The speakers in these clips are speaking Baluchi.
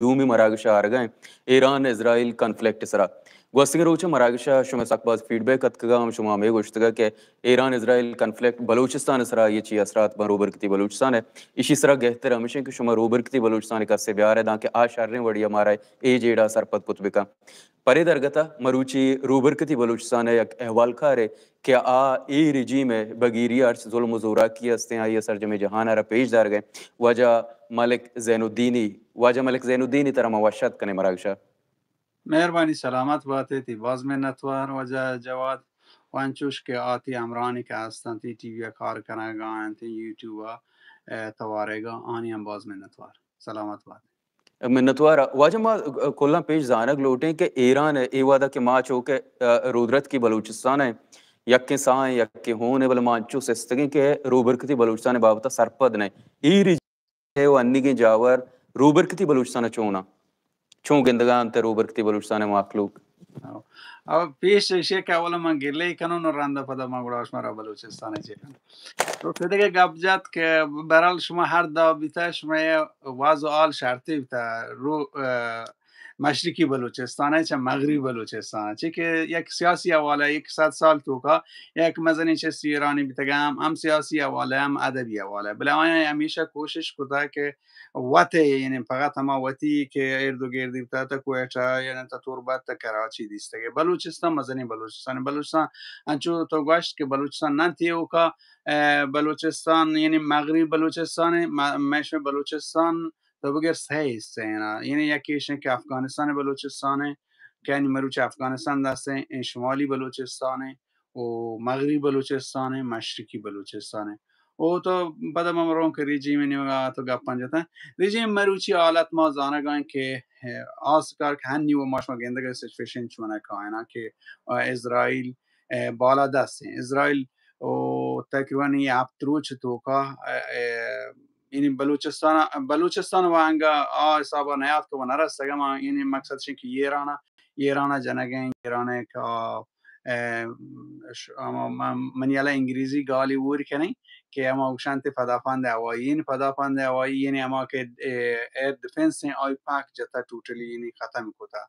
دومی مراگش ءَ آرگ ءَ ایں ایران اسرائیل کنفلکٹ ءِ سرا۔ گوستگیں روچ ءَ مراگش ءَ شمئے سک باز فیڈ بیک اتکگ ءَ، ہم شما ہمے گوشتگ کہ ایران اسرائیل کنفلکٹ بلوچستان ءِ سرا اے چی اثرات باں روبرکتی بلوچستان ءَ۔ ایشی سرا گہتر ہمیش ایں کہ شما روبرکتی بلوچستان ءِ کسے بیار ءَ داں کہ آ شریں وڑی ءَ مارا اے جیڑہ ءَ سرپد کت بکن۔ پرے درگت ءَ مروچی روبرکتی بلوچستان ءِ یک احوالکارے کہ آ اے رژیم ءِ بگیری ءَ ہرچ ظلم و زوراکی استیں، آئی ءَ سرجمیں جہان ءَ را پیش دارگ ءَ ایں۔ واجہ ملک زین الدینی، واجہ ملک زین الدینی ترا ما وش آتک کنیں مراگش ءَ۔ مہربانی، سلامت بات ئے، تئی باز منتوار واجہ جواد۔ و انچوش کہ آ تئی ہمراہانی کہ ہستاں، تئی ٹی وی ءَ کار کنگ ءَ انت، یوٹیوب ءَ، اے، توارگ ءَ، آنی ہم باز منتوار۔ سلامت بات۔ منتوار۔ واجہ ما کلاں پیش زانگ لوٹیں کہ ایران ءِ اے وہد ءَ کہ ما چو کہ، آ، رودرتکی بلوچستان ءِ یکیں ساہ ایں، یکیں ہون ایں، بلے ما انچو سستگیں کہ روبرکتی بلوچستان ءِ بابت ءَ سرپد نہ ایں۔ اے رژیم ءِ و انیگیں جاور روبرکتی بلوچستان ءَ چون اَنت؟ چون گندگ ءَ اَنت روبرکتی بلوچستان ءِ مخلوق؟ او، او پیش ایشی کہ اولا من گلے کنوں، نو رند پدا ما گڑا شمارا بلوچستان ءَ چے کنوں۔ تو صدق گپ جت کہ بہرحال شما ہر دا بیتا، شما وضع و حال شرطی بیتا، رو، اه، مشرقی بلوچستان ءَ چہ مغربی بلوچستان ءَ، چہ کہ یک سیاسی حوالہ یک صد سال توکا یک مزنیں چیز ایرانی بیتگ، ہم، ہم سیاسی حوالہ، ہم ادبی حوالہ، بلے آیاں ہمیشہ کوشش کتا کہ وت ءَ، یعنی فقط ہما وتی کہ ارد و گردی بوتگ، تا کوئٹہ، یعنی تا تربت، تا کراچی دیستگ۔ بلوچستان، مزنیں بلوچستان، بلوچستان انچو تو گوشت کہ بلوچستان نہ انت ایوکا، اه، بلوچستان، یعنی مغربی بلوچستان، م-، مئے شمئے بلوچستان تو بگر سئے حصہ ایں نا، یعنی یکے ایش ایں کہ افغانستان بلوچستان ایں، کہ یعنی مروچی افغانستان دست ایں، ایں شمالی بلوچستان ایں، و مغربی بلوچستان ایں، مشرقی بلوچستان ایں۔ او تو پدا ما مروں کہ رژیم نیمگا تو گپاں جتاں۔ رژیم مروچی حالت ما زانگاں کہ، اه، آس کار کہ ہنی و ما شما گندگ سچویشن چونہ کائنا کہ، اه، اسرائیل، اه، بالادست ایں۔ اسرائیل و تقریباً یہ ہفت روچ توکا، اه، اه، یعنی بلوچستان، بلوچستان و انگا آ حسابا نیاد کہ و نرسگ، اما یعنی مقصد شیں کہ ایران، ایران جنگ ایں، ایران کہ اه، ش-، اما من، منی یلا انگریزی گالی ہور کنیں کہ اما گوشنت پدافند ہوائی، یعنی پدافند ہوائی، یعنی اما کہ، اه، ایئر ڈیفنس ایں، آئی پاک جتا ٹوٹلی، یعنی ختم کتا۔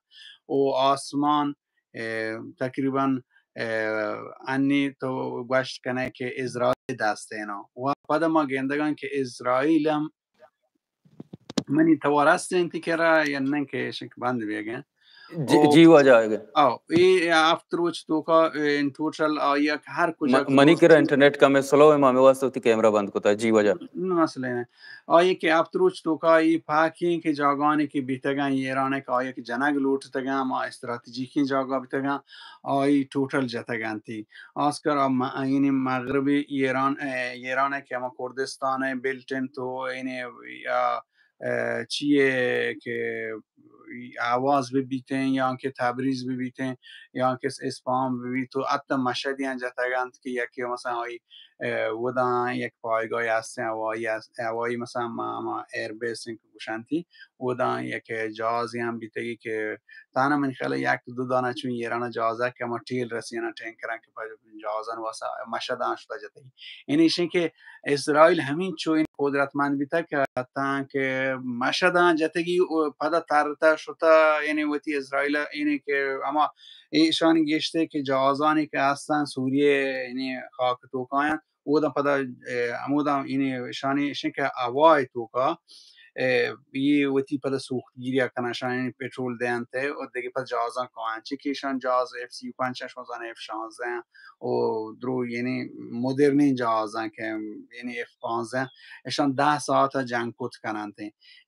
او آسمان، اه، تقریباً، اه، انی تو گوشت کنے کہ اسرائیل دست ایں نا۔ و پدا ما گندگاں کہ اسرائیل ہم منی توار است انت کرا یا نہ کہ شک بند بیگ ءَ۔ جی، او، جی واجہ آئے گا۔ او، اے ہفت روچ توکا، اے، ان ٹوٹل آیا کہ ہر کجا م-، کہ منی دوست کرا انٹرنیٹ کم سلو ہے، ما ہمے واسطہ وتی کیمرہ بند کتا۔ جی واجہ۔ ن-، مسئلہ نہ۔ آئی کہ ہفت روچ توکا اے پاکیں کہ جاگانے کہ بیتگاں ایران کہ آیا کہ جنگ لوٹتگاں، ما استراتیجیکیں جاگا بیتگاں، آئی ٹوٹل جتگاں تی۔ آسکر آ م-، یعنی مغربی ایران، اے، ایران کہ ہما کردستان بیلٹ انت و یعنی یا اه، چیے کہ آواز بہ بیتیں یا کہ تبریز بہ بیتیں یا کہ اصفہان بہ بیت، تو حتی مشہدیاں جتگ انت کہ یکے مثلاً آئی، اه، وداں یک پایگاہے ہستیں، ہوائی ہس-، ہوائی مثلاً ما، ما ایئر بیس انت کہ گوشنتی، وداں یک جہازے ہم بیتگی کہ تانا من خیال یک دو دانہ چون ایران جہازہ کہ ہما تیل رسینا ٹینکراں کہ پہ جہازان واسا مشہداں شتا جتگی۔ یعنی ایشیں کہ اسرائیل ہمینچو قدرتمند بیتگ کہ تاں کہ مشہداں جتگی و پدا ترتہ شتہ، یعنی وتی اسرائیل، یعنی کہ ہما ایشانی گشتے کہ جہازانی کہ ہستن سوریہ، یعنی خاک توکایاں، اودا پدا، اے، ہمودا، یعنی ایشانی ایشیں کہ ہوای توکا، اے، یہ وتی پدا سوختگیری کنن، ایشان یعنی پٹرول دینتے و دیگه پدا جہازاں کایاں، چی کہ ایشان جہاز ایف سی و پنچ، شما زانن ایف شانزدہ و درو یعنی مدرنیں جہازاں کہ یعنی ایف پانزدہ، ایشان دہ ساعت جنگ کت کننت۔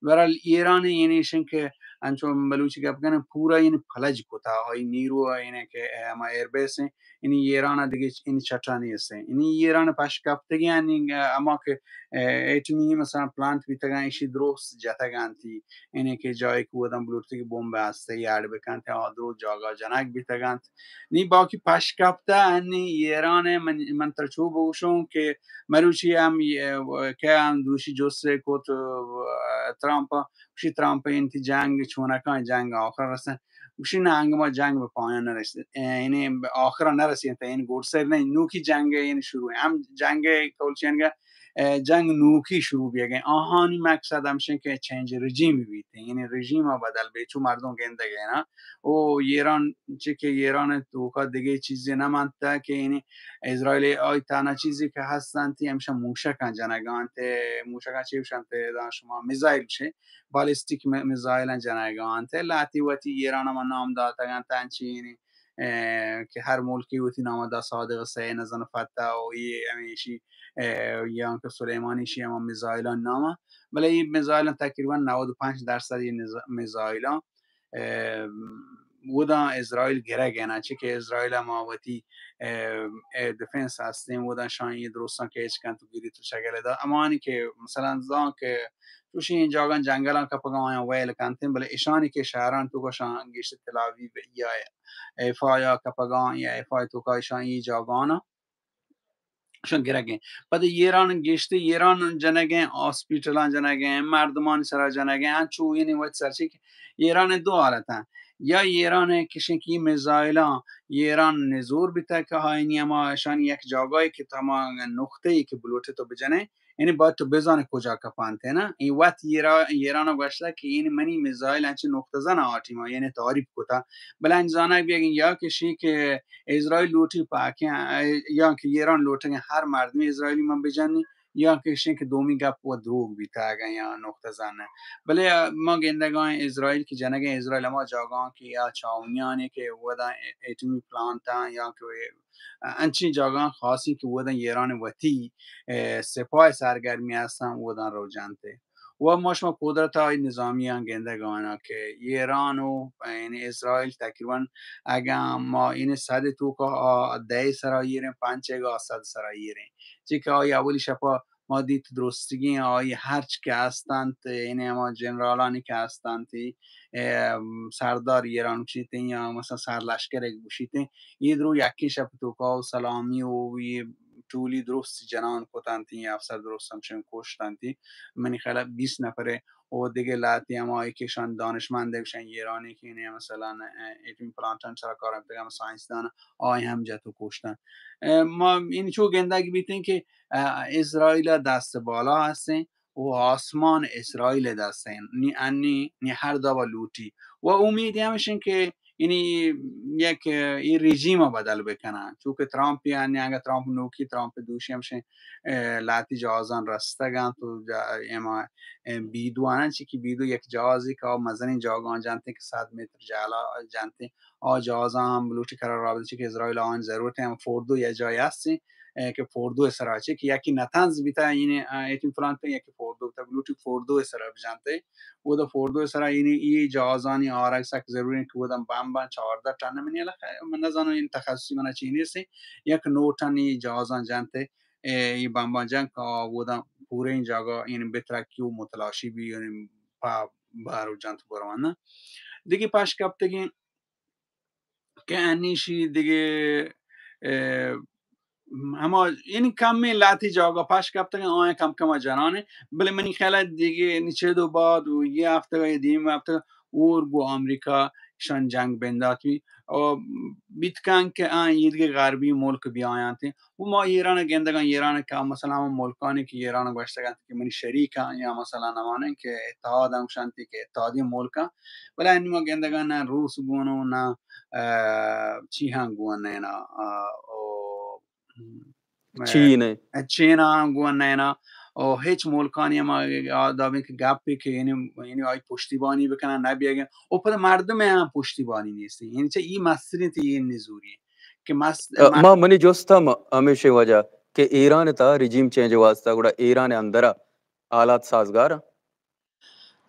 بہرحال ایران یعنی ایشن کہ انچو بلوچی گپ کنن پورا یعنی فلج کتا، آئی نیرو یعنی کہ ہما ایئر بیس ہیں، یعنی ایران دیگه یعنی چٹانی است۔ یعنی ایران پش کپتگی یعنی ہما کہ ایٹمی مثلاً پلانٹ بیتگن، ایشی درست جتگنتی۔ یعنی کہ جایی کہ ودن بلوٹتی کہ بمب ہسته ای اڈ بکنت، آ درو جاگا جنگ بیتگنت۔ نی باقی پشکپتہ انی ایران من، من ترا چو بگوشوں کہ مروچی ہم، کہ ہم دوشی جستے کت، اه، ترامپ، گوشی ترامپ انتی جنگ چونکاں جنگ آخر رسن۔ گوشی نہ انگہ ما جنگ بہ پایان نرسیت، یعنی آخر نرسیت، یعنی گڈ سر نہ، نوکی جنگ یعنی شروع ہم جنگ کول چینگا اه، جنگ نوکی شروع بیگیں۔ آہانی مقصد ہمشیں کہ چینج رژیم بیت، یعنی رژیم ءَ بدل بیت، چو مردم گندگ ءَ نا۔ او ایران، چہ کہ ایران توکا دگہ چیزے نہ منت کہ یعنی اسرائیل آئی تانا چیزے کہ ہستنتی ہمشہ موشکاں جنگانت، موشکاں چی گوشنت، داں شما میزائل چے، بالسٹک می-، میزائلاں جنگانت۔ لہتی وتی ایران ہم نام داتگانت انچی یعنی اه، کہ ہر ملکی وتی نام دا صادق سئے نزن فتح و یہ ہمیشی، اه، یا کہ سلیمانی شی ہم میزائلان نام، بلے یہ میزائلان تقریباً نود و پنچ درصد یہ نز-، میزائلان، اه، ودا اسرائیل گرگ ہے نا، چہ کہ اسرائیل ہم وتی، اه، ایئر ڈیفنس ہستیں، ودا شان یہ درستاں کیچ کنت و گریت و شگل دا۔ امانی کہ مثلاً زان کہ چوشیں جاگاں جنگلاں کپگا آیاں ویل کنتیں، بلے اشانی کہ شہران تو گوشاں گیشتر تلاوی یا ایفا یا کپگاں یا ایفا توکا ایشاں ای جاگانا شان گرگیں۔ پد ایران گیشتر ایران جنگیں، ہاسپیٹلاں جنگیں، مردمانی سرا جنگیں، انچو یعنی وقت سرچی کہ ایران دو حالت ہیں۔ یا ایران کشیں کہ میزائلاں ایران نزور بیتا کہ ہاینی ہما اشانی یک جاگاہے کہ تما نقطہ ای کہ بلوٹے تو بجنے، یعنی باید تو بزانے کجا کپانتے نا۔ این وقت ایرا-، ایران گوشتا کہ این منی میزائل انچہ نقطہ زن آٹی ما، یعنی تعریف کتا۔ بلے انچ زانگ بیگیں یا کہ شی کہ اسرائیل لوٹی پاکیں، یا کہ ایران لوٹگیں ہر مردمی اسرائیلی من بجنی، یا کہ شی کہ دومی گپ و دروگ بیتا اگاں یا نقطہ زن۔ بلے ما گندگاں اسرائیل کہ جنگیں اسرائیل ہما جاگاں کہ یا چاونیانی کہ ودا ایٹمی پلانت یا کہ انچیں جاگہاں خاصیں کہ اوداں ایران وتی، اه، سپاہ سرگرمی ہستاں، اوداں روجانتے۔ و ما شما قدرت آئی نظامیاں گندگ آنا کہ ایران و، یعنی اسرائیل تقریباً اگاں ما این صد توکا آ دہ سرا ایریں، پنچ گا صد سرا ایریں۔ چی کہ آئی اولی شپا ما دیت درستگیں آئی ہرچ کہ ہستانت، یعنی ہما جنرالانی کہ ہستانتی، اه، سردار ایران گوشیتیں یا مثلاً سرلشکر گوشیتیں، یہ درو یکیں شپ توکا و سلامی و یہ ٹولی درست جنان کتنتی، افسر درست ہمشن کشتنتی۔ منی خیال بیست نفرے و دگہ لہتی ہمائی کہ شان دانشمند گوشن ایرانی کہ یعنی مثلاً، اه، ایٹمی پلانٹان سرا کار ہم سائنسدان آئی ہم جت و کشتن۔ اه، ما این چو گندگ بیتیں کہ، اه، اسرائیل دست بالا ہستیں، و آسمان اسرائیل دست ایں۔ نی انی، نی ہر دابا لوٹی۔ و امید ہمشن کہ یعنی یک ای رژیم بدل بکنن۔ چونکہ ترامپ یعنی اگر ترامپ نوکی، ترامپ دوشی ہمشن، اه، لہتی جہازان رستگن تو جا-، ایما، اه، بیدو آنن چی کہ بیدو یک جہازی کہ مزنی جاگان جانتے کہ صد متر جہلا جانتے۔ آ جہازان ہم لوٹی قرار رابطہ چی کہ اسرائیل آن ضرورت ہیں، ہم فوردو یا جای ہستیں۔ اه، کہ فوردو سرا چی کہ یکی نتنز بیتا، یعنی، اه، ایٹمی پلانٹ یکی فوردو بیتا، لوٹی فوردو سرا بجانتے۔ اودا فوردو سرا یعنی ای جہازانی آرگ سک ضروری کہ اودا بمبان چاردہ ٹن منی علاقہ، من نزانو این تخصصی منا چی نیستی، یک نو ٹن ای جہازان جانتے، اه، ای بمبان جان کہ اودا پورے این جاگہ یعنی بترکی و متلاشی بی، یعنی پا بارو جانت بروانا۔ دیگه پاش کپتگیں کہ انیشی دگہ، اه، ہما یعنی کمیں لہتی جاگہ پش کپتگیں، آیاں کم کم جنان، بلے منی خیال دگہ یعنی چد و بعد و یہ ہفتہ یا دیم ہفتہ اور گو امریکہ شان جنگ بندات بی۔ و بیت کن کہ آ ایدگہ غربی ملک بیایانت۔ و ما ایران گندگاں، ایران کہ مثلاً ہم ملکانی کہ ایران گوشتگ انت کہ منی شریک ہیں یا مثلاً ہمانن کہ اتحاد ہم شانتی کہ اتحادی ملک ہیں، بلے انی ما گندگاں نہ روس گون و نہ، اه، چی ہاں گون نہ نا، اه، او، م-، چین ہے۔ چین ہاں گون نہ نا، او ہچ ملکانی ہم آ دابیں کہ گپی کہ یعنی، یعنی آئی پشتیبانی بکنن نہ بیگن، او پدا مردم ہم پشتیبانی نیستی، یعنی چہ ای مسترین تی یہ نزوری کہ مس-، اه، مر- ما منی جست ہم ہمیشہ وجہ کہ ایران تا رژیم چینج واسطہ گڑا ایران اندرا حالات سازگار ہیں؟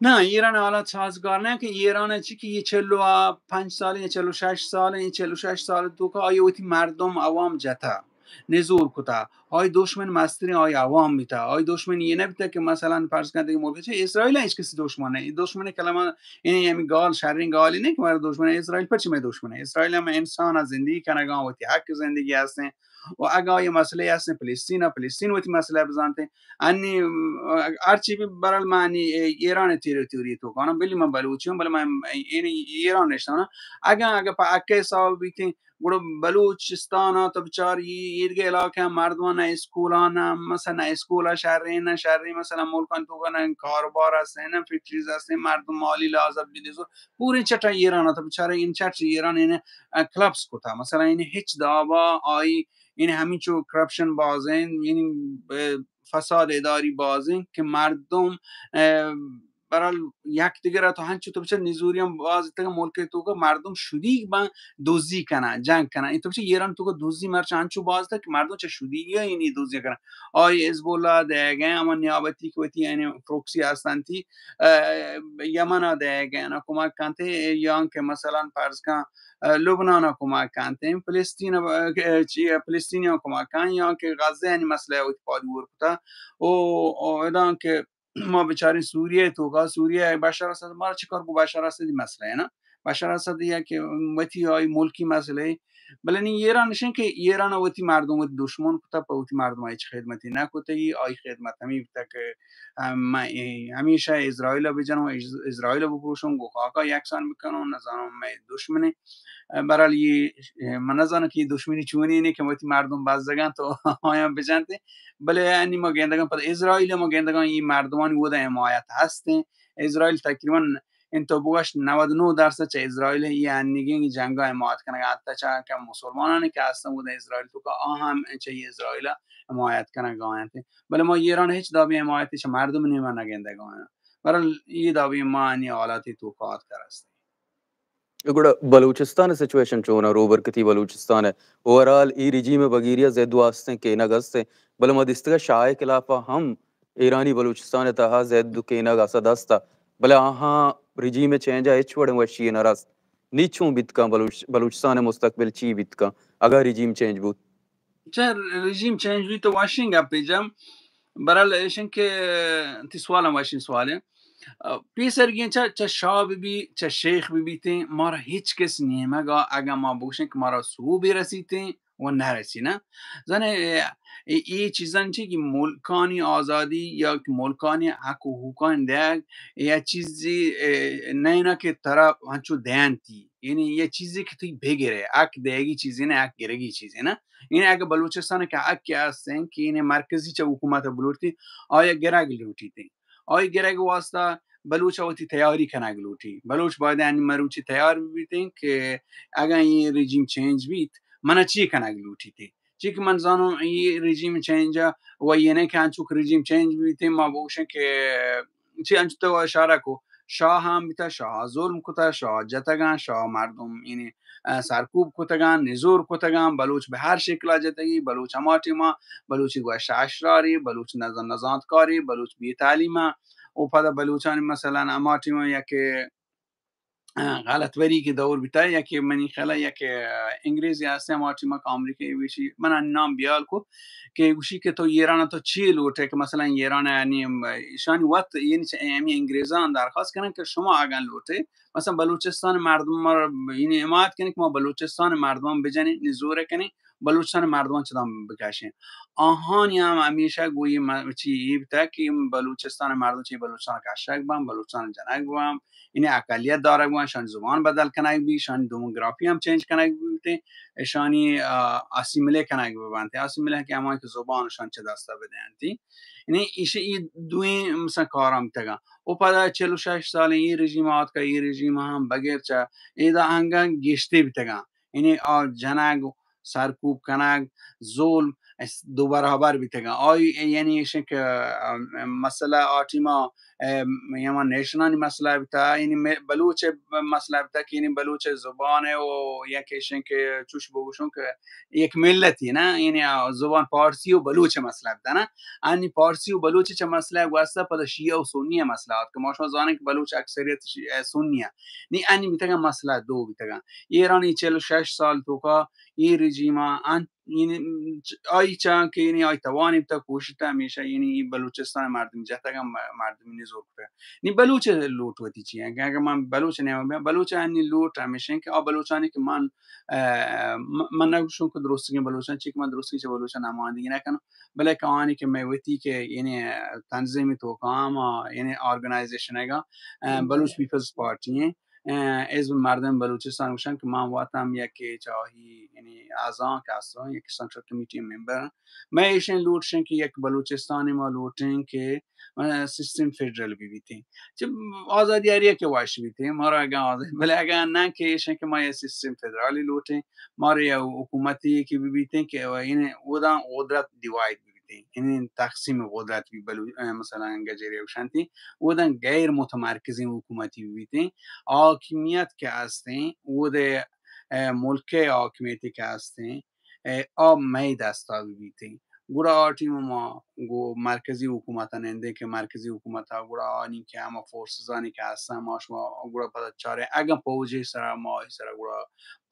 نہ، ایران حالات سازگار نہ کہ ایران چی کہ یہ چل و پنچ سال یا چل و شش سال، یہ چل و شش سال تو کا آئی وتی مردم عوام جتا، نزور کتا، آئی دشمن مسترین آئی عوام بیتا، آئی دشمن یہ نہ بیتا کہ مثلاً فرض کن دیگہ ملک چہ اسرائیل ہیچ کسی دشمن نہیں، دشمن کلمہ یعنی ہمیں گال شرین گالی نہیں کہ مارا دشمن ہے اسرائیل، پرچہ میں دشمن ہے اسرائیل؟ ہم انسان زندگی کنگا وتی حق زندگی ہستیں، و اگاں آئی مسئلہ ہستیں فلسطین، فلسطین وتی مسئلہ بزانتے۔ انی، ام، ہرچی بھی برحال من انی ایران تیریتوری تو کانم، بلی من بلوچی ہوں، بلے من یعنی ایران نشتانا۔ اگاں، اگاں پہ حق حساب بیتیں، گڑا بلوچستان تو بچار ای ایدگہ علاقہ مردمان اسکولان، مثلاً اسکول شریں، نہ شریں، مثلاً ملکان توکا نہ کاروبار ہستیں، نہ فیکٹریز ہستیں، مردم مالی لحاظ بی نزور، پوریں چٹا ایران ءَ، تو بچارے این چٹ ایران این کلپس کتا، مثلاً این ہچ دابا آئی، این ہمینچو کرپشن بازیں، این فساد اداری بازیں کہ مردم، اه، برحال یک دگر ءَ تو ہنچو تو بچار نزوریاں باز اتگا ملک توکا مردم شدیگ بان، دزی کنن، جنگ کنن. این تو بچار ایران توکا دزی مرچی ہنچو باز اتگ کہ مردم چہ شدیگی ءَ اینی دزی کنن. آئی حزب اللہ دئیگیں، ہما نیابتی کہ وتی یعنی پروکسی ہستنتی، اه، یمن ءَ دئیگیں، انا کمک کنتے، یا کہ مثلاً فرض کن، اه، لبنان ءَ کمک کنتے، فلسطین ءَ، اه، چی، فلسطینیاں کمک کن، یا کہ غزہ یعنی مسئلہ وتی پادی ور کتا. او، او، ادا کہ ما بچاریں سوریہ توکا، سوریہ بشار اسد، مارا چکار گو بشار اسدی مسئلہ ہے نا؟ بشار اسد یا کہ وتی آئی ملکی مسئلہ ہے. بلے نی ایران نشین کہ ایران وتی مردم وتی دشمن کتا، پہ وتی مردم ہچ خدمتی نہ کتگی، آئی خدمت ہمی بوتا کہ، ام، من ہمیشہ اسرائیل بجنوں، اس-، اسرائیل بپروشوں، گو خاکا یکسان بکنوں، نزانوں مئے دشمنے. برحال یہ، من نزانوں کہ یہ دشمنی چونی نے کہ وتی مردم بزگاں تو آیاں بجنتے. بلے انی ما گندگاں پد اسرائیل ما گندگاں یہ مردمانی ودا حمایت ہستیں. اسرائیل تقریباً انت بگوش نود و نو درصد چہ اسرائیل یہ انیگیں جنگا حمایت کنگا، حتی چہ کہ مسلمانانی کہ ہستن ودا اسرائیل توکا آ ہم چہ یہ اسرائیل حمایت کنگا آیانتے. بلے ما ایران ہچ دابی حمایت چہ مردم نیما نگندگا آیاں. برحال یہ دابی ما انی حالاتی توکا آتکا رستیں. گڑا بلوچستان ءِ سچویشن چون ءَ؟ روبرکتی بلوچستان ءِ اوورآل ای رجیم ءِ بگیری ءَ زد و استیں، کینگ استیں، بلے ما دیستگ ءَ شاہ ءِ خلاف ءَ ہم ایرانی بلوچستان ءِ تہا زد و کینگ است است ءَ، بلے آہاں رجیم ءِ چینج ءَ ہچ وڑیں وشی یے نہ رست. نی چون بیت کن؟ بلوچ-، بلوچستان ءِ مستقبل چی بیت کن اگاں رجیم چینج بوت؟ چہ رژیم چینج بیت تو وشیں گپے جم. برحال ایشن کہ تی سوال ہم وشیں سوالے. پیسرگیں چہ، چہ شاہ بہ بی، چہ شیخ بہ بیتیں، مارا ہچ کس نیمگا اگاں ما بگوشیں کہ مارا سوبے رسیتیں و نہ رسی نا. زانے، اے، اے چیزاں چی کہ ملکانی آزادی یا کہ ملکانی حق و حقوقانی دیگ یا چیزی، اے، نہ نا کہ ترا ہنچو دینتی. یعنی یہ چیزے کہ تئی بگرے، حق دیگی چیزے نہ، حق گرگی چیزے نہ. یعنی اگہ بلوچستان کہ حق کہ ہستیں کہ یعنی مرکزی چہ حکومت بلوٹی، آیا گرگ لوٹیتیں. آئی گرگ واسطہ بلوچ وتی تیاری کنگ لوٹی. بلوچ باید انی مروچی تیار بیتیں کہ اگاں یہ رژیم چینج بیت، منا چی کنگ لوٹیتیں. چی کہ من زانوں یہ رژیم چینج و یہ نہ کہ انچو کہ رژیم چینج بیتیں، ما بوشیں کہ چی انچو تو اشارہ کو، شاہ ہم بیتا، شاہ ظلم کتا، شاہ جتگاں، شاہ مردم یعنی، اه، سرکوب کتگاں، نزور کتگاں، بلوچ بہ ہر شکلا جتگی، بلوچ ہما ٹیما، بلوچی گوشت اشراری، بلوچ نز-، نزانتکاری، بلوچ بے تعلیما، و پدا بلوچانی مثلاً ہما ٹیما یک، اه، غلط وری کہ دور بیتا، یا کہ منی خیالا یا کہ، اه، انگریزی ہستیں ہما ٹیما کہ امریکہ وشی، من نام بیال کو، کہ گوشی کہ تو ایران تو چی لوٹے کہ مثلاً ایران یعنی، ام، ایشانی وت یعنی چہ ہمیں انگریزان درخواست کنن کہ شما اگاں لوٹے، مثلاً بلوچستان مردم مر یعنی حمایت کنن کہ ما بلوچستان مردمان بجنیں، نزور کنیں، بلوچستان مردمان چدان بکشیں. آہانی ہم ہمیشہ گوئی م-، چی یہ بتا کہ بلوچستان مردم چی بلوچستان کشک بان، بلوچستان جنگ بان، یعنی اقلیت دارگ بان، شان زبان بدل کنگ بی، شان دیموگرافی ہم چینج کنگ بیتے، شانی، آ، اسیمیلے کنگ ببنتے. اسیمیلے کہ ہمان کہ زبان شان چہ دستا بدینتی. یعنی ایشی ای دوئیں مثلاً کاراں بیتگاں. و پدا چل و شش سال ای رژیم آتکا، ای رژیم ہم بغیر چہ ایدا انگا گیشتے بیتگاں. یعنی آ جنگ، سرکوب کنگ، ظلم اس دو برابر بیتگاں. آئی یعنی ایشن کہ، ام، مسئلہ آ ٹیما، ام، یما نیشنانی مسئلہ بیتا، یعنی مے-، بلوچ مسئلہ بیتا کہ یعنی بلوچ زبان ہے و یا کہ ایشن کہ چوش بگوشوں کہ یک ملتی نا، یعنی آ زبان پارسی و بلوچ مسئلہ بیتا نا. انی پارسی و بلوچ چہ مسئلہ گوستا پدا شیعہ و سنی مسئلہ آت کہ ما شما زانیں کہ بلوچ اکثریت شی-، سنی ہے. نی انی بیتگا مسئلہ دو بیتگا. ایرانی چل و شش سال توکا ای رژیما انت، یعنی، آئی چاں کہ یعنی آئی توانی بتا کوشتا ہمیشہ یعنی ای بلوچستان مردم جتگا م-، مردم نزور کتا. نی بلوچ لوٹ وتی چی ہیں؟ اگر من بلوچ نیام بیاں، بلوچ انی لوٹ ہمیشہ ہیں کہ آ بلوچانی کہ من، اه، م-، من نگوشوں کہ درستگیں بلوچان چی کہ من درستگیں چہ بلوچان نمائندگی نکنوں، بلے کہ آنی کہ میں وتی کہ یعنی تنظیمی توکا ہم، یعنی آرگنائزیشن ہے گا، اه، بلوچ پیپلز پارٹی ہیں. اه، حزب مردم بلوچستان گوشن کہ من واتم یک چاہی، یعنی اعضا کہ ہستن، یک سنٹرل کمیٹی ممبر۔ مئے ایشیں لوٹشیں کہ یک بلوچستانی ما لوٹیں کہ، اه، سسٹم فیڈرل بہ بیتیں۔ چہ آزادی ہر یک وش بیتیں، مارا اگاں آزاد، بلے اگاں نہ کہ ایشیں کہ ما یہ سسٹم فیڈرالی لوٹیں، مارا یہ حکومتی کہ بہ بیتیں کہ این اوداں قدرت ڈیوائیڈ بہ بیتیں، یعنی تقسیم قدرت بہ بلو-، اه، مثلاً گجری گوشنتی، اوداں غیر متمرکزیں حکومتی بہ بیتیں، حاکمیت کہ ہستیں، اودے، اه، ملک حاکمیتی کہ ہستیں، اه، آ مئے دستا بہ بیتیں۔ گڑا آ ٹیم ما گو مرکزی حکومت نندیں کہ مرکزی حکومت گڑا آنی کہ ہما فورسزانی کہ ہستن ما شما گڑا پدا چاریں اگاں پوجی سرا ما آئی سرا گڑا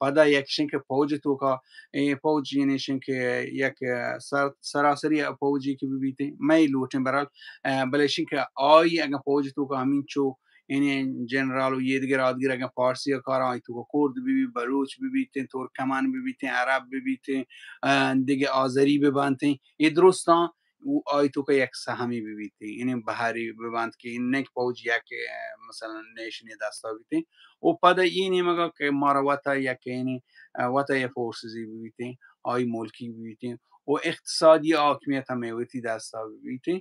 پدا یکشیں کہ پوج توکا، اے، پوج یعنی شیں کہ یک سر-، سراسری پوجی کہ بہ بیتیں، مئے لوٹیں برحال، اه، بلے شیں کہ آئی اگاں پوج توکا ہمینچو یعنی جنرال و یہ دگہ آدگر اگاں پارسی کاراں آئی توکا کرد بہ بی، بلوچ بہ بیتیں، ترکمان بہ بیتیں، عرب بہ بیتیں، اه، دگہ آذری بہ بنتیں، یہ درستاں و آئی توکا یک سہمی بہ بیتیں، یعنی بہری بہ بنت کہ انک پوج یک، اه، مثلاً نیشنی دستا بیتیں۔ و پدا ای نیمگا کہ مارا وتا یک یعنی، اه، وتا یہ فورسزی بہ بیتیں، آئی ملکی بہ بیتیں، و اقتصادی حاکمیت ہمیں وتی دستا بہ بیتیں۔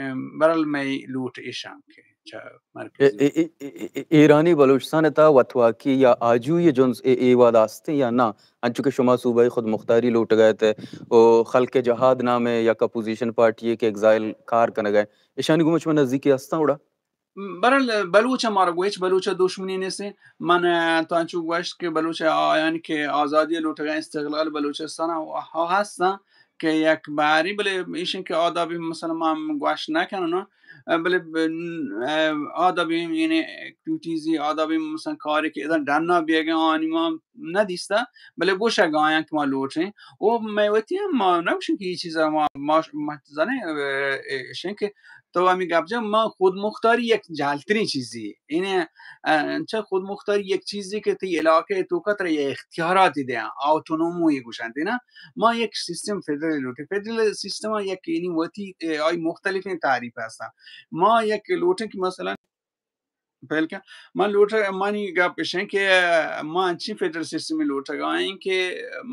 ام، برحال مئے لوٹ ایشاں کہ چہ مرکزی ای-، ای-، ای-، ای-، ایرانی بلوچستان تا وتواکی یا آجوئی جنز اے، اے وہد آستیں یا نہ؟ انچو کہ شما صوبہ خود مختاری لوٹگا ات و خلق جہاد نام یک اپوزیشن پارٹی کہ ایگزائل کار کنگا، ایشانی گوما شما نزدیکی ہستاں اوڑا؟ برحال بلوچ ء مارا گوں ہچ بلوچ ء دشمنی نیست۔ من، ء، تو انچو گوشت کہ بلوچ ء آیان کہ آزادی ء لوٹگ ء استقلال بلوچستان ء ہستاں کہ یک باری، بلے ایشن کہ آدابی مثلاً ما گوشت نہ کنن، ء، بلے ب-، ء، آدابی یعنی ایکٹیویٹیزی آدابی مثلاً کاری کہ ادا ڈنا بیگا آنی ما نہ دیستہ، بلے گوشگ آیاں کہ ما لوٹیں۔ او مئے وتی ہم ما نہ گوشیں کہ یہ چیزا ما، ما، ما زانیں، ء، ایشن کہ تو ہمیں گپ جن، ما خود مختاری یک جہلترین چیزی۔ یعنی، ء، چہ خود مختاری یک چیزی کہ تی علاقہ توکا ترا یہ اختیاراتی دیاں، آٹونومی گوشنتی نا۔ ما یک سسٹم فیڈرل لوٹیں۔ فیڈرل سسٹم یک یعنی وتی، ء، آئی مختلفیں تعریف ہستاں۔ ما یک لوٹیں کہ مثلاً پہل کن۔ من لوٹ، منی گپ اش انت کہ ما انچیں فیڈرل سسٹم لوٹگا ایں کہ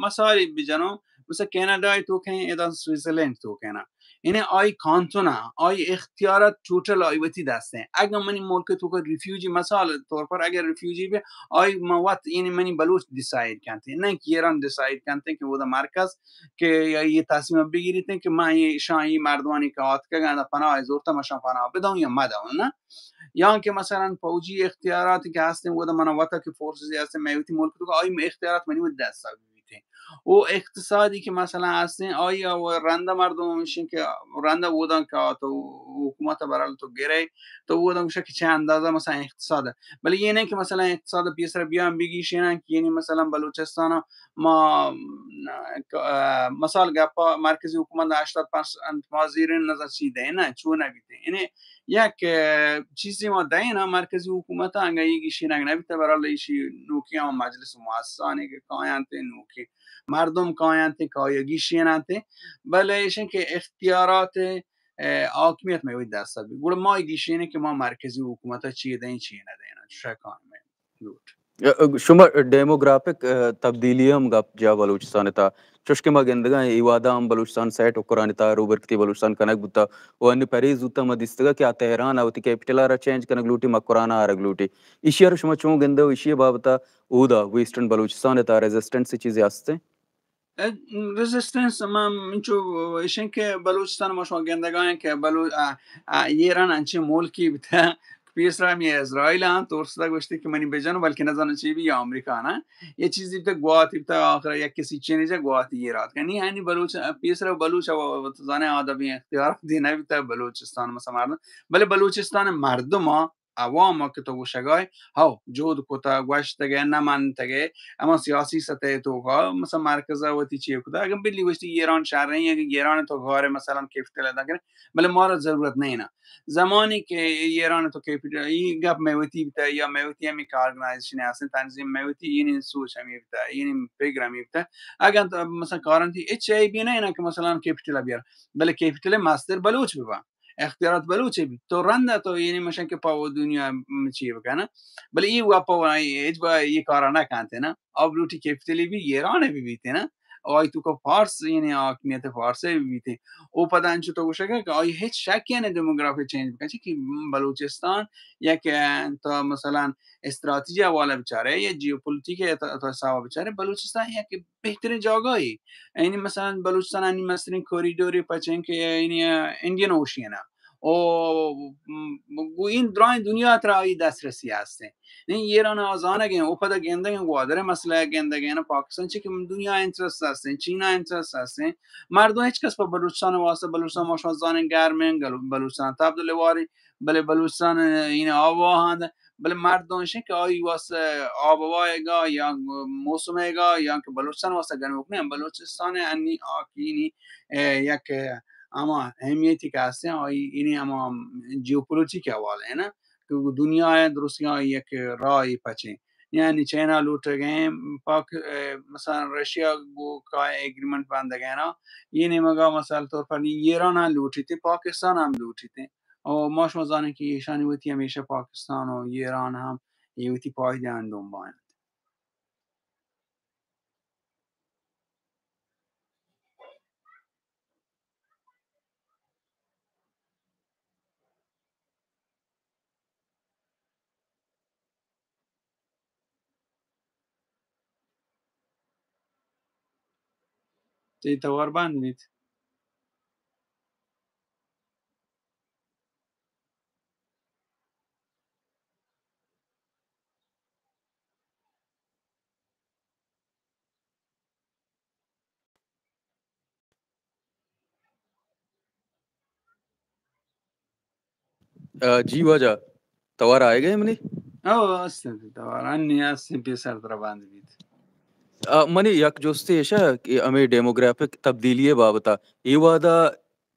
مثالے بجنوں، مثلاً کینیڈا ء توکیں، ادا سوئٹزرلینڈ توکیں نا۔ یعنی آئی کانتون ء، آئی اختیارات ٹوٹل آئی وتی دست ہیں۔ اگر منی ملک توکا ریفیوجی، مثال طور پر اگر ریفیوجی بے، آئی ما وت، یعنی منی بلوچ ڈیسائیڈ کنتے، نہ کہ ایران ڈیسائیڈ کنتے کہ وہ دا مرکز کہ یہ تصمیم بگیریت کہ ما یہ شاہی مردمانی کہ آتکگاں پناہ زورتا، ما شان پناہ بدوں یا مدوں، نہ؟ یا کہ مثلاً فوجی اختیارات کہ ہستیں، وہ دا منا وتا کہ فورسز ہستیں، میں وتی ملک تو آئی اختیارات منی وتی دست بیتیں۔ او اقتصادی کہ مثلاً ہستیں، آئی ء رندا مردم ہمیشیں کہ رندا اوداں کہ آ تو حکومت ء برال تو گرے، تو اوداں گوشہ کہ چہ اندازہ مثلاً اقتصاد ء۔ بلے یہ نہیں کہ مثلاً اقتصاد ء پیسر بیان بگیشیناں کہ یعنی مثلاً بلوچستان ء ما، ء، مثال گپا مرکزی حکومت ء ہشتاد پرسنٹ ما زیریں نظر چی دے نا، چو نہ بیتے۔ یعنی یک، ء، چیزے ما دئیں نا مرکزی حکومت ء، انگا یہ گیشینگ نہ بیتہ، برحال ایشی نوکی ہم مجلس مؤسسانی کہ کاینت، نوکی مردم کاینت، کایگی شیننت، بلے ایشن کہ اختیارات، ء، حاکمیت میں وہی دست بی۔ گڑا ما گیشینیں کہ ما مرکزی حکومت ء چی دئیں، چی نہ دئیں، چوشا کائیں میں لوٹ۔ ء، شما ڈیموگرافک، ء، تبدیلی ہم گپ جا بلوچستان تا۔ چوش کہ ما گندگا ایں، اے وہدا ہم بلوچستان سیٹ حکرانی تا روبرکتی بلوچستان کنگ بوتا۔ و انی پریز زوتا ما دیستگا کہ آ تہران آ وتی کیپٹل آرا چینج کنگ لوٹی، مکران آرگ لوٹی۔ ایشی آرا شما چون گندے و ایشی بابتا اودا ویسٹرن بلوچستان تا ریزسٹنس چیزے ہستے؟ ریزسٹنس ما انچو ایشن کہ بلوچستان ما شما گندگا ایں کہ بلو-، آ، آ، ایران انچیں ملکی بیتا، پیسرا ہمے اسرائیل آں، ترستا گوشتی کہ منی بجن، بلکہ نزاناں چی بی یا امریکہ نا۔ یہ چیزی بیتا گواتی بیتا، آخر یک کسی چینی جا گواتی یہ رات کنی۔ یعنی بلوچ، پیسرا بلوچ، و، و، تو زانے آدمی اختیار دی نہ بیتا بلوچستان مسا مردم۔ بلے بلوچستان مردم آ عوام ء کہ تو گوشگائے، ہو، جہد کتہ، گوشتگے، نہ منتگے، ہما سیاسی سطح توکا، مثلاً مرکز ء وتی چی کتہ، اگاں بلی گوشتی ایران شر ایں، اگاں ایران تو غار مثلاً کیپٹل ادا کرے، بلے مارا ضرورت نہیں نا۔ زمانی کہ ایران تو کیپٹل، ای گپ میں وتی بیتا یا میں وتی ہمیں کہ آرگنائزیشن ہستیں، تنظیم میں وتی، یعنی سوچ ہمیں بیتا، یعنی فکر ہمیں بیتا۔ اگاں تو مثلاً کارن تھی ایچ آئی بی نہیں نا کہ مثلاً کیپٹل بیار، بلے کیپٹل مستر بلوچ ببا۔ اختیارات بلوچ بی، تو رند تو یعنی مشن کہ پا دنیا چی بکنه، بلے ای وپا و ہچ با ای کارا نکنته نه. آ بلوٹی کیپیٹلی بی ایران بی بیته نه، آئی توکا فارس، یعنی حاکمیت فارس بی بیته. او پدا انچو تو گوشگا کہ آئی ہچ شک یعنی ڈیموگرافی چینج بکن، چی کہ بلوچستان یک، اه، تا مثلاً استراتیجی حوالہ بچارے یا جیوپولیٹک ات-، ات-، حساب بچارے، بلوچستان یک بہترین جاگاہی. یعنی مثلاً بلوچستان انی مسترین کوریڈوری پچین کہ یعنی انڈین اوشین او گو این درائیں دنیا ترا آئی دسترسی ہستیں. نی ایران آ زانگ ہیں، او پدا گندگ ہیں، گوادر مسئلہ گندگ ہیں، پاکستان چی کہ دنیا انٹرسٹ ہستیں، چینا انٹرسٹ ہستیں. مردم ہچ کس پہ بلوچستان واسطہ، بلوچستان ما شما زانیں گرمیں، گل-، بلوچستان تب لواری، بلے بلوچستان این آواہند، بلے مردم ایشیں کہ آئی واسطہ آب و ہوایگا یا موسمیگا یا کہ بلوچستان واسطہ گنوک نہ، بلوچستان انی آکینی، اے، یک ہما اہمیتی کہ ہستیں، آئی اینی ہما جیوپولیٹک حوالہ ہے نا، کہ دنیا ہے درستیاں یک راہی پچیں. یعنی چائنا لوٹگیں، پاک-، اے، مثلاً رشیا گو کا ایگریمنٹ بندگیں نا، یہ نیمگا مثال طور پر ایران ہم لوٹیتے، پاکستان ہم لوٹیتے. او ما شما زانیں کہ ایشانی وتی ہمیشہ پاکستان و ایران ہم یہ وتی پائیدہ ہم دنبا انت. تئی توار بند بیت. آ، جی واجہ، توار آئے گئے منی؟ او، است انت، توار انی است انت، پیسر ترا باند بیت. آ، منی یک جستے ایشا کہ ہمیں ڈیموگرافک تبدیلی بابتا، اے وہدا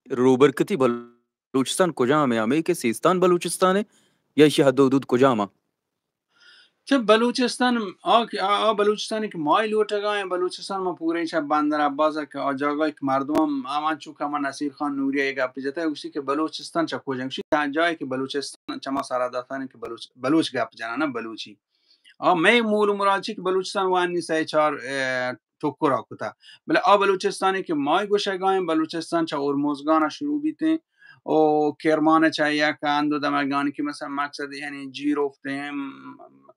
روبرکتی بلوچستان کجام ہے؟ ہمیں کہ سیستان بلوچستان ہے یا ایشی حد و حدود کجام ہے؟ چہ بلوچستان، آ، آ، آ بلوچستان کہ مائی لوٹگا ہیں، بلوچستان ما پورے چہ بندر عباس کہ آ جاگہ کہ مردم ہم، ہم انچو کہ ہما نصیر خان نوری ء گپ جتا، گوشتی کہ بلوچستان چہ کجا؟ گوشتی تا جائے کہ بلوچستان چہ ما سرحداتان کہ بلوچ، بلوچ گپ جنانا بلوچی. آ، مئے مول و مراد چی کہ بلوچستان وانی سہ چار، اے، ٹکرا کتا. بلے آ بلوچستانی کہ مائی گوشگا ہیں، بلوچستان چہ ہرمزگانا شروع بیتیں، او کرمان چہ یک ہند و دمگانی کہ مثلاً مقصد یعنی جیروفتیں،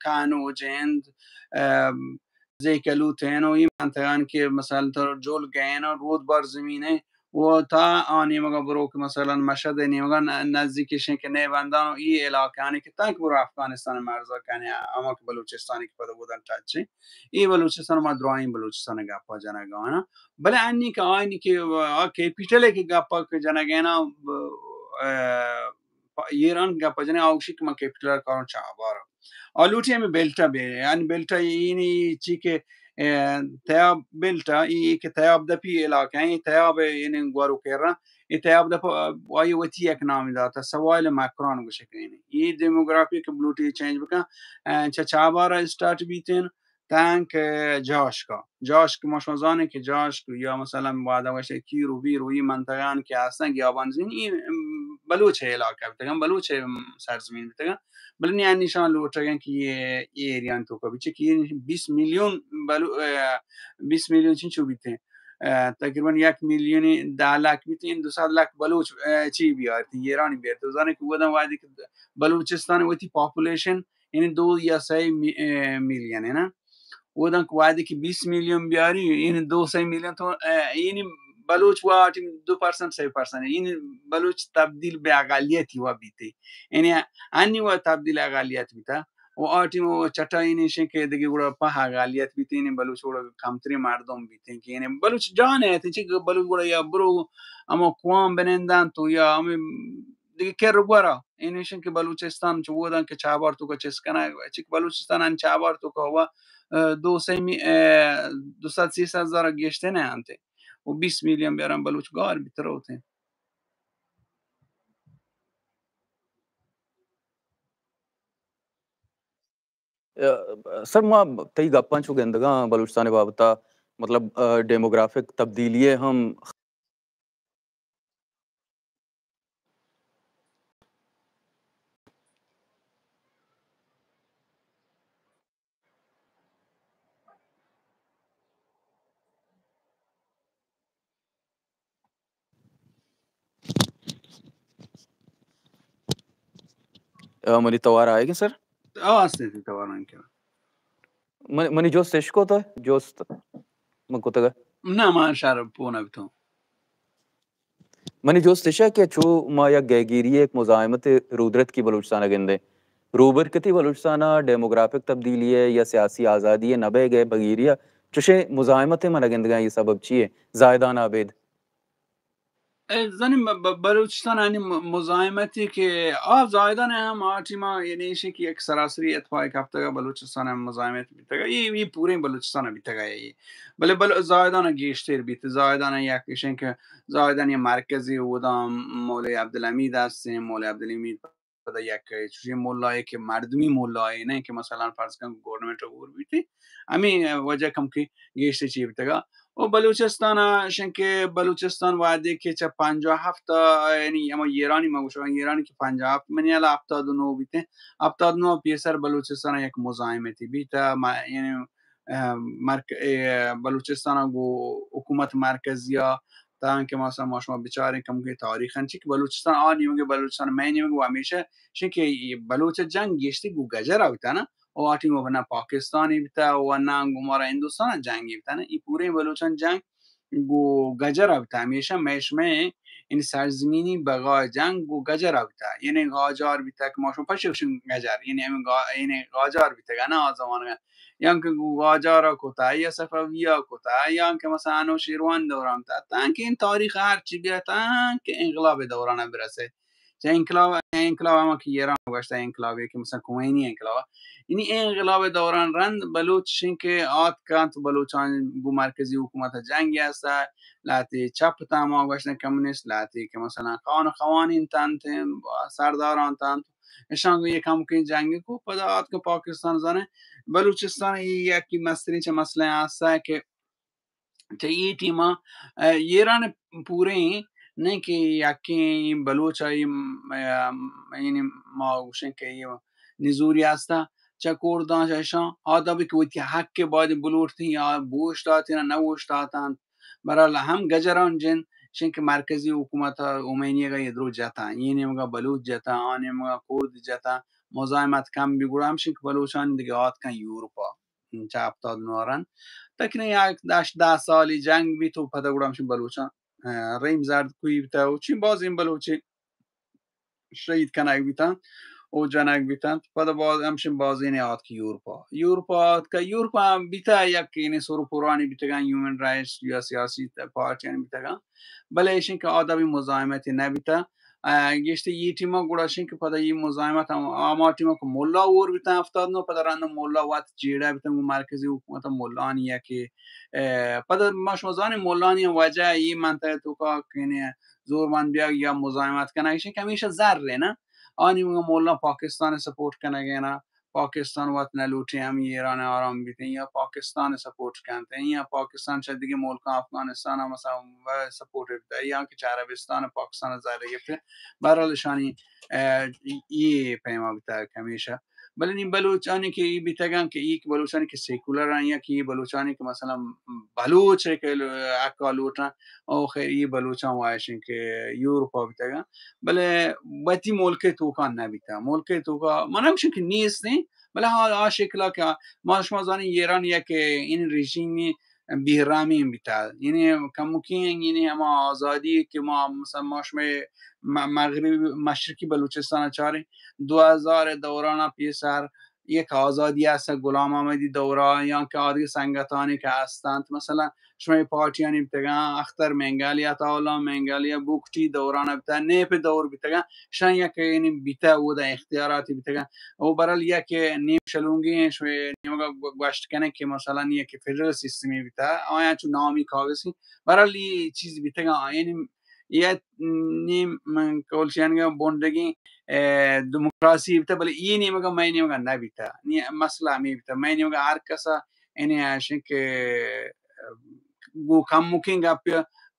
کانوج انت، ام، زیکلوت ہیں و ای منطقہان کہ مثلاً تو جلگ ہیں و رودبار زمین ہیں و تا آ نیمگا برو کہ مثلاً مشہد نیمگا ن-، نزدیکش ہیں کہ نیبندان و ای علاقہانی کہ تنک برو افغانستان مرزا کنے، ہما کہ بلوچستانی کہ پدا بودن ٹچ ہیں. ای بلوچستان ما درائیں بلوچستان گپا جنگا نا. بلے انی کہ آئینی کہ آ کیپیٹل کہ گپا کہ جنگینا، ب-، ا، ایران گپا جنے آوشی کہ من کیپیٹل کاروں چابار. آ لوٹی ہمیں بیلٹا بے، یعنی بیلٹا اینی چی کہ، ا، تیاب بیلٹا، ای کہ تیاب دپی علاقہ ہیں، تیاب اینی گوارو کرا، ای تیاب دپ آئی وتی یک نامی داتا، سوائل مکران گوشکینی. ای ڈیموگرافی کہ بلوٹی چینج بکن، ا، چہ چابارا اسٹارٹ بیتین، تانکہ جاشکا. جاشک ما شما زانیں کہ جاشک یا مثلاً وعدہ وش کیر و بیر و ای منطقہان کہ ہستن گیابان زمین، ای، ام، بلوچ علاقہ بیتگن، بلوچ، ام، سرزمین بیتگن. بلے نی انیشان لوٹگن کہ یہ، یہ ایریان تو کبھی چہ کہ بیست میلیون بلو-، ا، بیست میلیون چنچو بیتیں. ا، تقریباً یک میلیون دہ لکھ بیتیں، دو سد لکھ بلوچ، ا، چی بیارتی، ایرانی بیارتی. تو زانے کہ ودن وعدے کہ بلوچستان وتی پاپولیشن یعنی دو یا سئے می-، ا، میلیون ہے نا. اوداں کہ وعدے کہ بیست میلیون بیاری، یعنی دو سئے میلیون تو، ا، یعنی بلوچ وا آ ٹیم دو پرسنٹ، سئے پرسنٹ، یعنی بلوچ تبدیل بہ اقلیتی وا بیتے. یعنی انی وا تبدیل اقلیت بیتا. و آ ٹیم و چٹا یعنی شے کہ دگہ گڑا پہ اقلیت بیتے، یعنی بلوچ گڑا کمتری مردم بیتے کہ یعنی بلوچ جان ہے، چہ بلوچ گڑا یا برو اما قوام بنندن تو یا ہمیں دگہ کر گورا. این ایشن کہ بلوچستان چہ اوداں کہ چابار توکا چست کنگ، چہ کہ بلوچستان ان چابار توکا ہوا، ا، دو سئے می-، ا، دو سد سیصد ہزار گیشتر نہ انت. و بیست میلیون بیارن بلوچ گار بیتر ہوتے. ا، سر، ما تئی گپاں چو گندگاں بلوچستان بابتا، مطلب، ا، ڈیموگرافک تبدیلی ہم. آ، منی توار آئیگ سر؟ آ، ہستیں تئی توار آنکہ۔ من، منی جست اشکوت، جست من کتگ۔ نہ، من شر پون بیتوں۔ منی جست اش کہ چو ما یک گہگیری، یک مزاحمت رودرتکی بلوچستان گندیں، روبرکتی بلوچستان ڈیموگرافک تبدیلی ہے یا سیاسی آزادی ہے نہ بہ گئے بگیری، چوشیں مزاحمت من گندگاں، یہ سبب چی ہے؟ زاہدان آبید۔ اے، زانیں ب-، ب-، بلوچستان آنی م-، مزاحمتی کہ آ زاہدان ہم آ ٹیما، یعنی ایشی کہ یک سراسری اتفاق کپتگ، بلوچستان ہم مزاحمت بیتگ، یہ، یہ پوریں بلوچستان بیتگ ہے یہ۔ بلے بل-، زاہدان گیشتر بیت، زاہدان یک ایشیں کہ زاہدان یہ مرکزی اودا مولوی عبدالحمید ہستیں، مولوی عبدالحمید پدا یک چوشیں ملائے کہ مردمی ملائے نہ کہ مثلاً فرض کن گورنمنٹ ہور بیتی، ہمیں وجہ کم کہ گیشتر چی بیتگا۔ و بلوچستان ء شنکہ بلوچستان وہدے کہ چہ پنجاہ ہفت ء، یعنی ہما ایرانی ما گوشاں، ایرانی کہ پنجاہ ہفت منی ہیال ء ہپتاد و نو بیتیں، ہپتاد و نو پیسر بلوچستان ء یک مزاحمتی بیت ء ما-، یعنی، ء، مرک-، اے، بلوچستان ء گوں حکومت مرکزی ء تانکہ مثلاً ما شما بچاریں کمکے تاریخ انت چی کہ بلوچستان آ نیمگے، بلوچستان مئے نیمگے و ہمیشہ شنکہ بلوچ جنگ گیشتی گوں گجر ء بیتہ نا، و آ ٹیم ء نہ پاکستانی بیتہ و نہ گوں مارا ہندوستان ء جنگی بیتہ نا، ای پوریں بلوچان جنگ گوں گجر ء بیتہ، ہمیشہ مئے شمئے یعنی سرزمینی بقا جنگ گوں گجر ء بیتہ، یعنی غاجار بیتہ کہ ما شما پشت گوشن گجر، یعنی ہمیں گا-، یعنی غاجار بیتگ نا آ زمانگ ء، یا کہ گوں غاجار ء کتہ یا صفوی ء کتہ یا کہ مثلاً انوشیروان دوران بیتہ، تانکہ این تاریخ ء ہرچی بیتہ تانکہ انقلاب دوران ء برسے۔ چہ انقلاب، انقلاب ہما کہ ایران گوشتہ انقلابے کہ مثلاً خمینی انقلاب۔ یعنی انقلاب دوران رند بلوچ شنکہ آتکنت، بلوچان گوں مرکزی حکومت جنگ ہستہ، لہتے چپ تاں ما گوشتن کمیونسٹ، لہتے کہ مثلاً خان و خوانین تنت، سرداران تنت، اشان گوں یک ہمکیں جنگ کو، پدا آتکن پاکستان زانہ، بلوچستان ای یکی مسترین چہ مسئلہ ہستہ کہ چہ اے ٹیما، ء، ایران پوریں نہ کہ یکیں بلوچ ء، م-، م-، یعنی ما گوشیں کہ اے نزوری ہستہ چہ کوردان چہ اشاں، آ دابی کہ وتی حق ء باید بلوٹتیں یا بوش داتیں نہ بوش داتنت۔ برحال ہم گجران جن شنکہ مرکزی حکومت ء اومینیگ ء یہ درو جتاں، یہ نیمگا بلوچ جتاں، آ نیمگا کورد جتاں، مزاحمت کم بی گڑا ہم شنکہ بلوچان دگہ آتکن یورپا۔ چہ ہپتاد نو ء رند۔ تقریباً یک دش دہ سالی جنگ بیت و پدا گڑا ہمشی بلوچاں، ء، رحیم زردکوئی بیتہ و چین بازیں بلوچے شہید کنگ بیتنت و جنگ بیتنت۔ پدا باز ہمشی بازینے آتک یورپا۔ یورپا آتک، یورپا ہم بیتہ یک یعنی سر و پرانی بیتگاں، ہیومن رائٹس یا سیاسی پارٹیانی بیتگاں۔ بلے ایشن کہ آ دابی مزاحمتی نہ بیتہ۔ ء، گیشتر اے ٹیم ء گڑا شنکہ پدا اے مزاحمت ہم، ہما ٹیم ء کہ ملا ہور بیتن ہفتاد نو، پدا رند ملا وت جیڑہ بیتن گوں مرکزی حکومت ء ملانی ء کہ، ء، پدا ما شما زانیں ملانی وجہ اے منطقہ توکا کہ یعنی زورمند بیاگ یا مزاحمت کنگ، شنکہ ہمیشہ زر ہے نا۔ آنی ملا پاکستان سپورٹ کنگ ہے نا۔ پاکستان وت نہ لوٹیں ہم ایران آرام بیتیں یا پاکستان سپورٹ کنتیں یا پاکستان چہ دگہ ملکاں افغانستان ہم مثلاً سپورٹ بیتہ یا کہ چہ عربستان پاکستان زر گرفتے۔ بہرحال اشانی، ء، یہ پیما بیتہ کہ ہمیشہ بلے نی بلوچانی کہ یہ بیتگاں کہ یہ بلوچانی کہ سیکولر ہیں یا کہ یہ بلوچانی کہ مثلاً بلوچ ہے کہ حقا لوٹاں او خیر، یہ بلوچاں وایشیں کہ یورپا بیتگاں، بلے وتی ملک ء توکا نہ بیتاں۔ ملک ء توکا من ہمشن کہ نیستیں، بلے ہا، آ شکلا کہ ما شما زانیں ایران یک این رژیم بہرامیں بیتا، یعنی کمکیں یعنی ہما آزادی کہ ما مثلاً ما شما م-، مغرب مشرقی بلوچستان چاریں، دو ہزار دوران پیسر یک آزادی است، غلام محمدی دورہ یا کہ آدگہ سنگتانی کہ ہستنت، مثلاً شمئے پارٹیانی بیتگاں، اختر مینگالی، عطاءاللہ مینگالی، بگٹی دوران بیتگ، نیپ دور بیتگاں، شان یک یعنی بیتہ اودا اختیاراتی بیتگاں۔ او برحال یک نیم شلونگی شمئے نیمگا گو-، گوشت کنگ کہ مثلاً یک فیڈرل سسٹمی بیتہ، آیاں چو نامی کاغذی، برحال یہ چیز بیتگاں، یعنی یہ نیم من قول شیانگا بونڈگی، اے، دموکراسی بیتہ، بلے یہ نیمگا مئے نیمگا نہ بیتہ۔ نی مسئلہ ہمیں بیتہ، مئے نیمگا ہر کسا یعنی ایشیں کہ گوں کمکیں گپ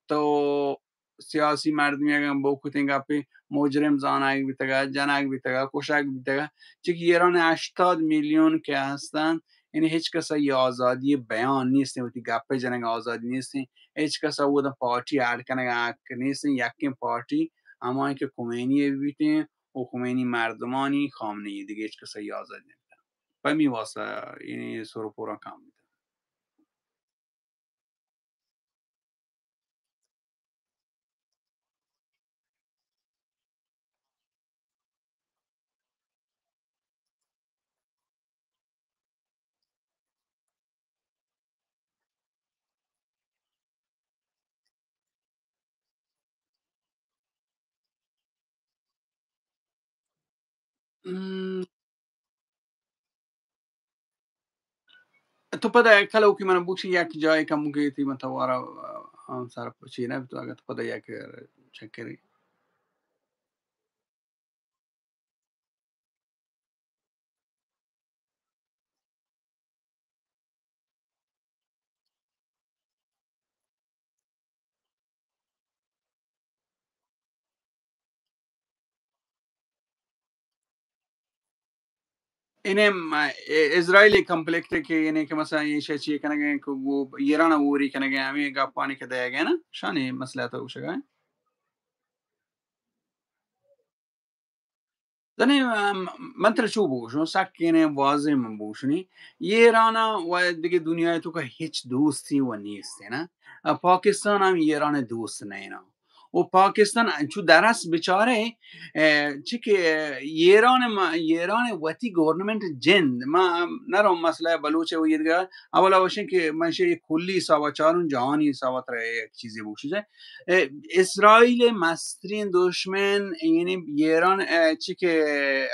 تو سیاسی مردمی اگاں بوکتیں گپے مجرم زانگ بیتگا، جنگ بیتگا، کشگ بیتگا، چہ کہ ایران ہشتاد میلیون کہ ہستن، یعنی ہچ کسا یہ آزادی بیان نیستیں، وتی گپے جنگ آزادی نیستیں، ہچ کسا ودا پارٹی اڈ کنگ حق نیستیں، یکیں پارٹی ہمائیں کہ خمینی بیتیں، و خمینی مردمانی خامنه ای، دیگه هیچ کس آزاد نمی‌کنه. پمی واسه یعنی سر و پورا کام می‌ده. تو پدا کلوکی من بوشی یک جای کموکی تی من توارا ہم سر پچی نہ تو اگر تو پدا یک چکری. انہیں م-، ا-، اسرائیل کمپلیکٹ کہ یعنی کہ مثلاً یہ شے چی کنگے کہ وہ ایران اوری کنگے ہمیں گپانی کہ دے گئے نا شانی مسئلہ تو شگا. زنی، ام، من ترا چو بوشوں، سک یعنی واضح من بوشنی، ایران و دیگه دنیا تو کہ ہچ دوستی و نیست نا. پاکستان ہم ایران دوست نہ نا. و پاکستان انچو درس بچارے، اه، چی کہ ایران ما، ایران وتی گورنمنٹ جند، ما نہ رو مسئلہ بلوچ و یہ دیگه، اولا وشیں کہ من شے کلی حساب چاروں، جہانی حساب ترا یک چیزی بوشی جائے. اه، اسرائیل مسترین دشمن یعنی ایران، اه، چی کہ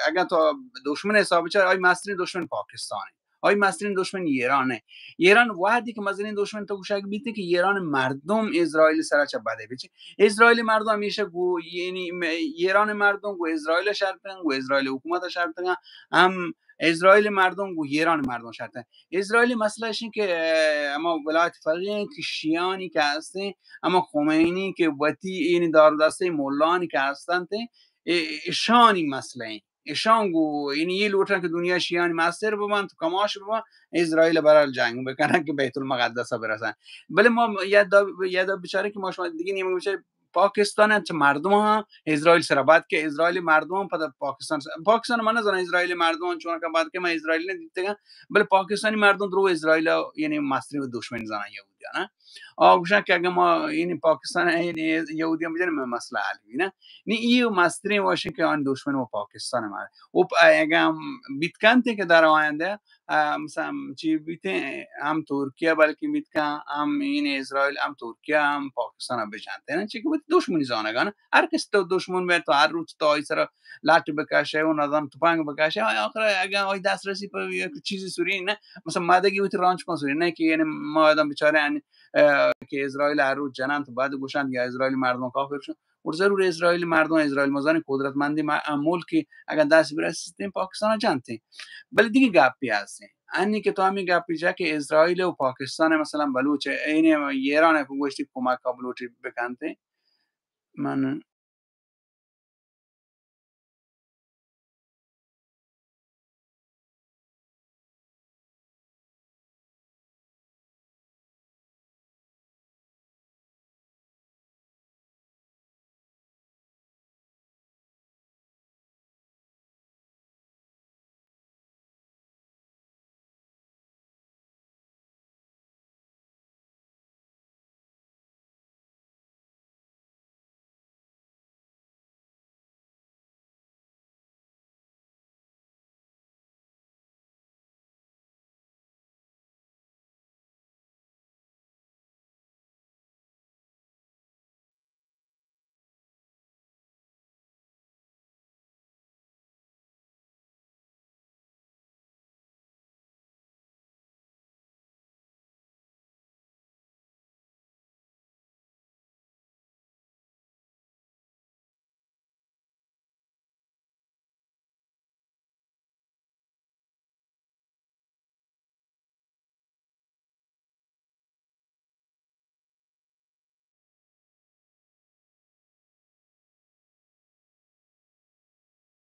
اگر تو دشمن حساب چار، آئی مسترین دشمن پاکستان. آئی مسترین دشمن ایران ہے. ایران وحدی کہ مزنین دشمن تو گوشگ بیتے کہ ایران مردم اسرائیل سرا چہ بدے بچے. اسرائیل مردم ہمیشہ گو، یعنی م-، ایران مردم گو اسرائیل شرطن، گو اسرائیل حکومت شرطن، ہم اسرائیل مردم گو ایران مردم شرطن. اسرائیل مسئلہ شن کہ، اه، ہما ولایت فقیہ ہیں کہ شیعانی کہ ہستیں، ہما خمینی کہ وتی یعنی دار دستے مولانی کہ ہستن تے، اشانی مسئلہ ہیں. اشان گو، یعنی یہ لوٹن کہ دنیا شیعانی مستر ببن، تو کماش ببن، اسرائیل برال جنگ بکنن کہ بیت المقدس برسن. بلے ما یاد دا، یاد دا بچارے کہ ما شما دیگه نیمه بچارے پاکستان چہ مردم ہاں اسرائیل سرا بات کہ اسرائیل مردم پدا پاکستان سرا، پاکستان من نزاناں اسرائیل مردم چون کہ بات کہ من اسرائیل نہ دیتگاں، بلے پاکستانی مردم درو اسرائیل یعنی مسترین دشمن زاناں یہودیان. آ گوشاں کہ اگہ ما یعنی پاکستان یعنی یہودیان بجنیں، میں مسئلہ حل بی نا. نی ای مسترین وشیں کہ آن دشمن و پاکستان ما. و پ-، اگہ ہم بیت کنتے کہ در آینده، اه، مثلاً چی بیتیں، ہم ترکیہ بلکہ بیت کن، ہم این اسرائیل، ہم ترکیہ، ہم پاکستان ہم بجنتے نا، چی کہ وتی دشمنی زانگان. ہر کس تو دشمن بے تو ہر روچ تو آئی سرا لٹ بکشے و نظام تپنگ بکشے، آخر اگہ آئی دست رسی پر یک چیزی سوری نہ، مثلاً مادگی وتی رانچ کن سوری نہ کہ یعنی ما آدم بیچارے ان، اه، کہ اسرائیل ہر روچ جنان تو بعد گوشان یا اسرائیل مردم کافر شن. اور ضرور اسرائیل مردم، اسرائیل مزانی قدرتمندی ما-، ملکی اگر دست برسیتیں پاکستان جانتے. بلے دیگه گپی ہستیں. انی کہ تو ہمیں گپی جا کہ اسرائیل و پاکستان مثلاً بلوچ، این ایران کو گوشتی کمک کا بلوچ بکنتے. من